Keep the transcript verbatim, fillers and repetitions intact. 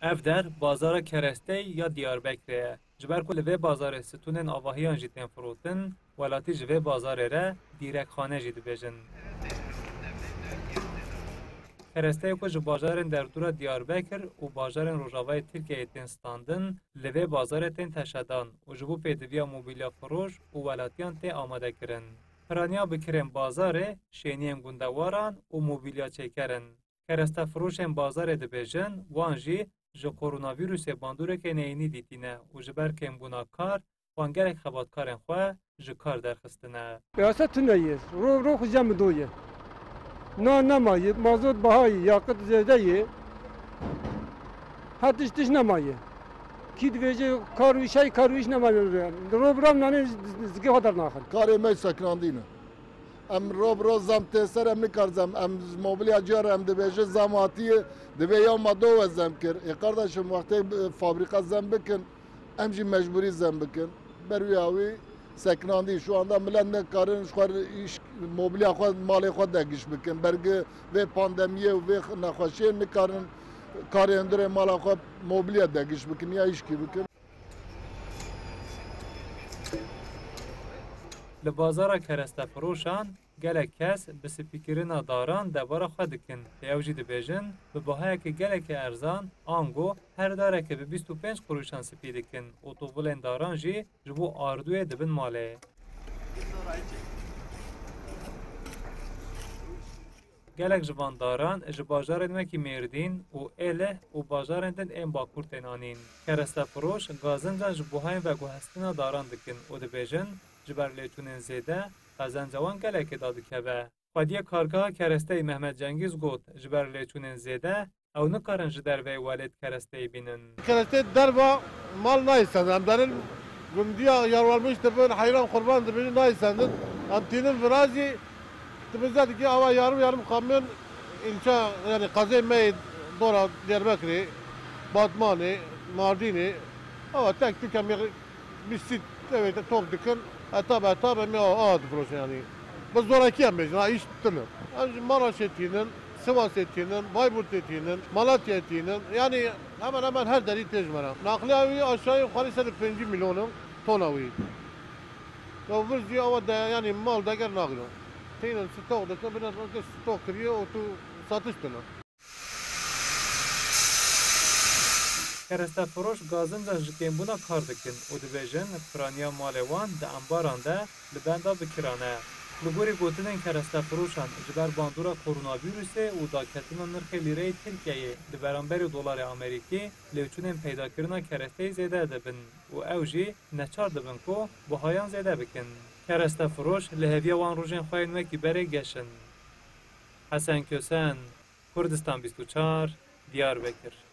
Ev der bazara keresteyê ya Diyarbekirê ye. Ji ber ku li vê bazarê stûnên avahiyan jî tên firotin, welatî ji vê bazarê re dîrekxane jî dibêjin. Keresteyê ku ji bajarên derdora Diyarbekir û bajarên rojavayê Tirkiyeyê tên standin, li vê bazarê tên teşedan û ji bo pêdiviya mobilya firoş û welatiyan tê amadekirin. Piraniya bikirên bazarê, şêniyên gundewaran û mobilya çêker in. Kerestefiroşên bazarê dibêjin, wan jî ji koronavîrusê bandoreke neyînî dîtîne û ji ber kêmbûna kar, wan gelek xebatkarên xwe ji kar derxistine. Piyasa tune ye. Ro ro xwe cem do ye. Na nemaye, mazot bahayê, yakıt zêde ye. Her tişt tişt nemaye. Kî dibêje kar û iş heye, kar û iş nemaye. Ro bi ro em nanê zikê xwe dernaxin. Karê me sekinandî ne. Em ro bi ro zam tê ser, em nikar zam. Em mobilya ciyar em dibêje zam hatiye, divê ya ma do we zam kir. Ê kardeşim, wextê, e, fabrika zam bikin, em jî mecbûrî zam bikin. Ber wî awî sekinandî. Şu anda millet nikarin ji xwe iş, mobilya xwe, malê xwe degiş bikin. Bergi vê pandemiyê û vê nexweşiyê nikarin karê hundirê mala xwe mobilya degiş bikin ya îşkî bikin. Li bazara kerestefiroşan gelek kes bi spîkirina daran debara xwe dikin, lê ew jî dibêjin, bi bahayeke gelekî erzan, ango her dareke bi bîst û pênc quruşan spî dikin û tovilên daran jî ji bo ardûyê dibin malê. Gelek ji van daran ji bajarên wekî Mêrdîn û Êlih û bajarên din ên Bakur tên anîn. Kerestefiroş gazincan ji buhayên veguhestina daran dikin û dibêjin, ji ber lêçûnên zêde qezenca wan gelekê dadikeve. Xwediyê kargeha keresteyê Mehmet Cengîz got, ji ber lêçûnên zêde ew nikarin ji derveyê welêt keresteyê bînin. Kerestê derva mal nayê sendin. Em derin gundiya yarwelmiş dibin, heyran qurban dibin, nayê sendin. Em tînin virazî, tu bize dikî awa yarım yarım kamyon ilçe, yani qezê me yê dora Diyarbekirê, Batmanê, Mardînê, awa tek tu kemî bîst sî tevê te tok dikin, heta be heta be me a, a difiroşin yani. Bi zorakî em bêjin, ha, îş tune. Em ji Maraşê tînin, Sivasê tînin, Bayburtê tînin, Malatyayê tînin. Yani hemen hemen her derî tê ji me re. Naqliya wî aşağı yukarı ser pêncî milyon in tona wî. Ya vir jî awa de, yani mal deger nagirin. Tînin stok dikin, bine stok kiriye û tu satış tune. Kerestefiroş gazincan ji kêmbûna kar dikin û dibêjin, piraniya malê wan di embaran de li benda bikiran e. Li gorî gotinên kerestefiroşan, ji ber bandora koronavîrusê û daketina nirxê lîreyê Tirkiyeyê di beramberî dolarê Amerîkî, lêçûnên peydakirina keresteyê zêde dibin û ew jî neçar dibin ku buhayan zêde bikin. Kerestefiroş li hêviya wan rojên xwe yên wekî berê geş in. Hesen Kösen, Kurdistan bîst û çar, Diyarbekir.